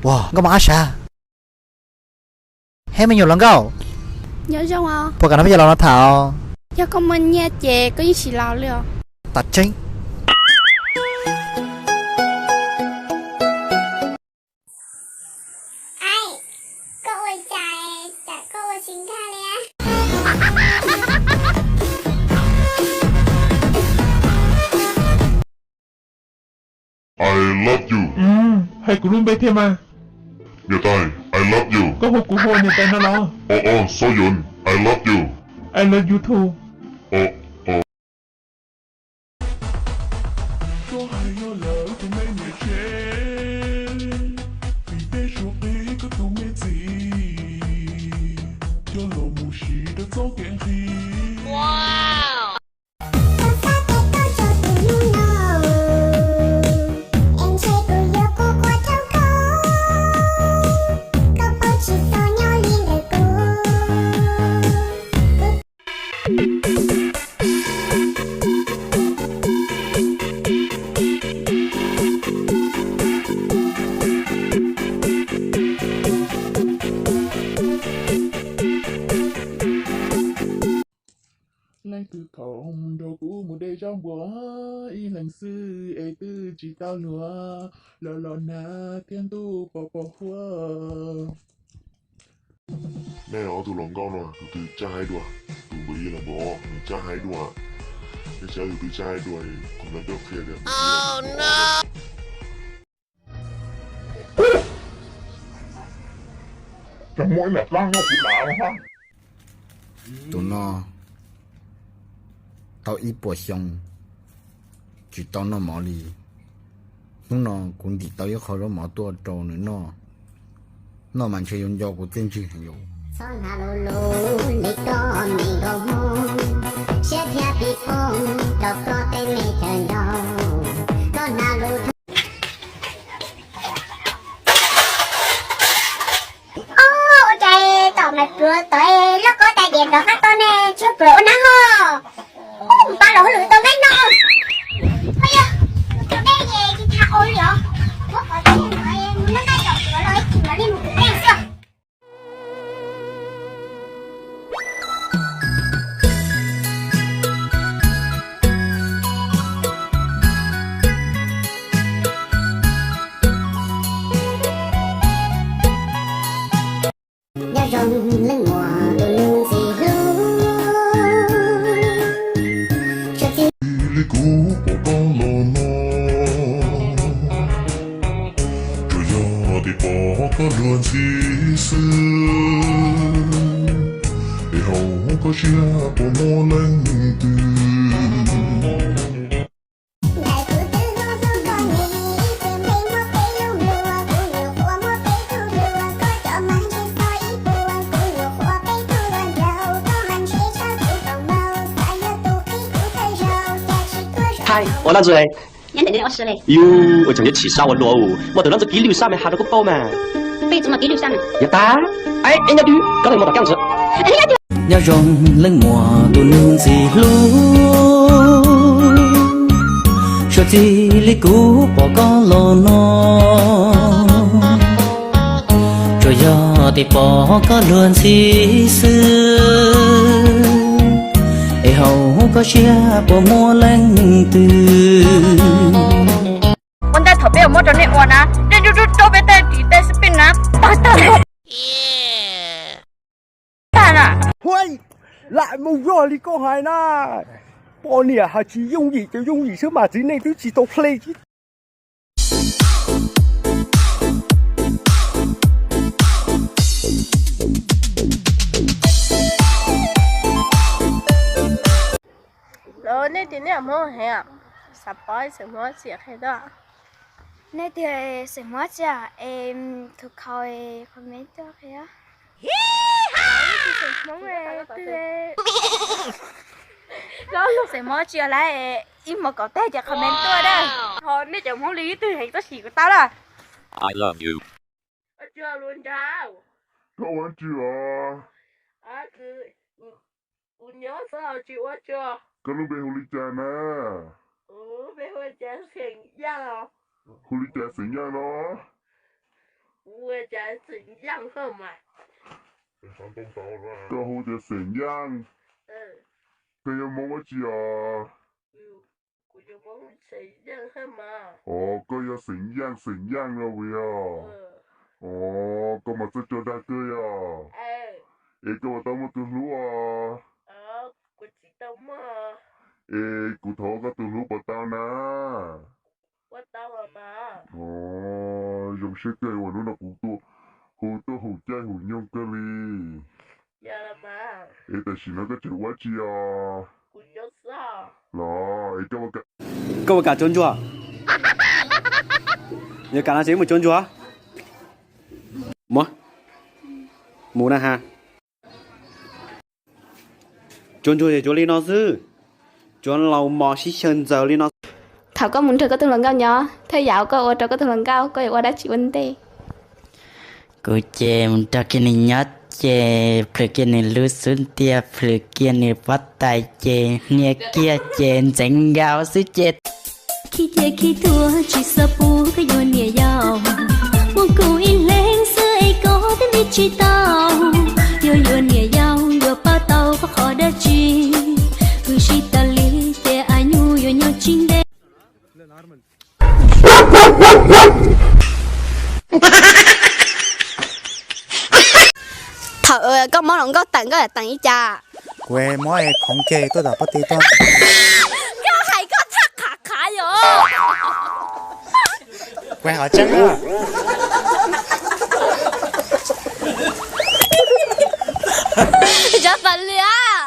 Nkauj Mos Ab Sav. Hej me nyuam hluas nkauj, nyob zoo os. Puas kam nrog peb cov laus no tham? Yog koj muaj nyiaj ces koj yeej tsis laus li os. Tam tseeb. Koj ua cas koj ua tsis nkag li? I love you. Hais kuv lub npe thiab mas. Niam tais, I love you. Koj hu kuv hu niam tais no los? Os os, Xyooj Yoos, I love you. I love you too. Koj hais yog lawv tus me niam tsev, vim tej suab qhib koj tus me txiv, coj los mus siv rau txoj kev nqhis. Leej twg thaum nrog kuv mus de zaub npua, ib leeg xwb es twb tsis tau luag, los los nag thiab ntuj pos pos huab. Nej ob tug hluas nkauj no tus twg tsa haib dua? Tus npawg ib los npawg ob nws tsa haib dua. Nej saib tus twg tsa haib dua, kuv mam coj qhia tias. Tus no tau ib puas xyoo tsis tau noj mov li. Hnub no kuv ntim tau ib qho zaub mov tuaj rau nws noj, noj mas ntshe yuav nco kuv txiaj ntsig heev yom. Txhob hnav lus lus li koj me nkauj Hmoob, siab thiab pib phooj rau koj tej me chaw nraug. Koj hnav lus. Ob, ua cas tom mas pluav tod loj koj tais diav nrov qab toj ne, tsis pluav ua nab hos. Npaj los hauj lwm tau nqaij no. Ho yog, nej ces tsis tshua ua li os. Muab qhov tseeb mus noj nqaij tom pluav los ib chim los nej mus kwv tij xwb. Nyob zoo leej muam tus nus ntxim hlub, suav txij li kuv pom koj los no, tsuas yog tias pom koj luag ntxhi xwb, es hauv koj siab puas muaj leej twg? Hais, ua dab tsi? Yus ua tseem yuav chim sab ua luaj, muaj tus dab tsi kiv lwj sab mas has rau kuv paub mas. Yav tas, nyob twg koj los mus tom kaj ntsis. Nyob zoo leej muam tus nus ntxim hlub, suav txij li kuv pom koj los no, tsuas yog tias pom koj luag ntxhi xwb, es hauv koj siab puas muaj leej twg? Ua ntej thaum peb yuav muab rau nej ua na, nej nruj nruj rau peb tej ris tej xwb peb na, tag tag tag na. Huaj, lam mus zog li koj hais na. Poj niam hais tsis yooj yim ces yooj yim xwb mas txiv neej twb tsis tau hle. Nej tias nej Hmoob heev, xav paub xeem Hmoob tsi qhia tuaj. Nej tias xeem Hmoob tsi, es tus khaus comment tuaj qhia. Xeem Hmoob tsi lawm, ib hmos kaum tag ces comment tuaj na. Ho nej cov Hmoob li ib tug heev txob sim kuv tau lawm. Koj ua tsi os? Kuv nyob xwb tsis ua tsi. Koj lub npe hu li cas na? Hu li cas xeem Yaj no? Koj hu tias Xeem Yaj, koj yog Hmoob dab tsi os? Os, koj yog Xeem Yaj, Xeem Yaj no puas yog? Os, koj mas txawj tso dag kawg yog. Es koj puas tau muaj tus hlub os? Es kuv thov koj tus hlub puas tau na? Os, zoo siab kawg uas hnub no kuv tuaj hu tuaj haum caij haum nyoog kawg li. Es tam sim no koj tseem ua dab tsi os? Los es koj ua kam tsuav ntsuag? Yog kam no ces mus tsuav ntsuag. Mus, mus na ha. Tsuav ntsuag ces tsuav li no xwb, tsuav laus mos sib xyaw ntxaws li no. Thaum koj mus nrog koj tus hluas nkauj nyob, thawj yam koj ua rau koj tus hluas nkauj, koj yuav ua dab tsi ua ntej? Kuv ces mus nrog kiag nws nyob ces plhws kiag nws lub xub ntiag, plhws kiag nws pob tais ces hnia kiag ces ntxeev nkaus xwb ces. Khib ciaj khib thuam tsis xav pub koj yuav niam yau, muaj kuv ib leeg xwb es koj thiaj li tsis tau. Yuav yuav niam yau yuav pab tau koj qhov dab tsi? Wb sib tas li ces a nyuj yuav nyob tsis ntev. Thaum koj mob hluas nkauj teem koj teem li cas? Kuv mob khoov kiag tuaj tom pob tw tuaj. Koj hais koj txhaj qhav qhav yom. Kuv hais qhov tseeb na. Tsav pas lias.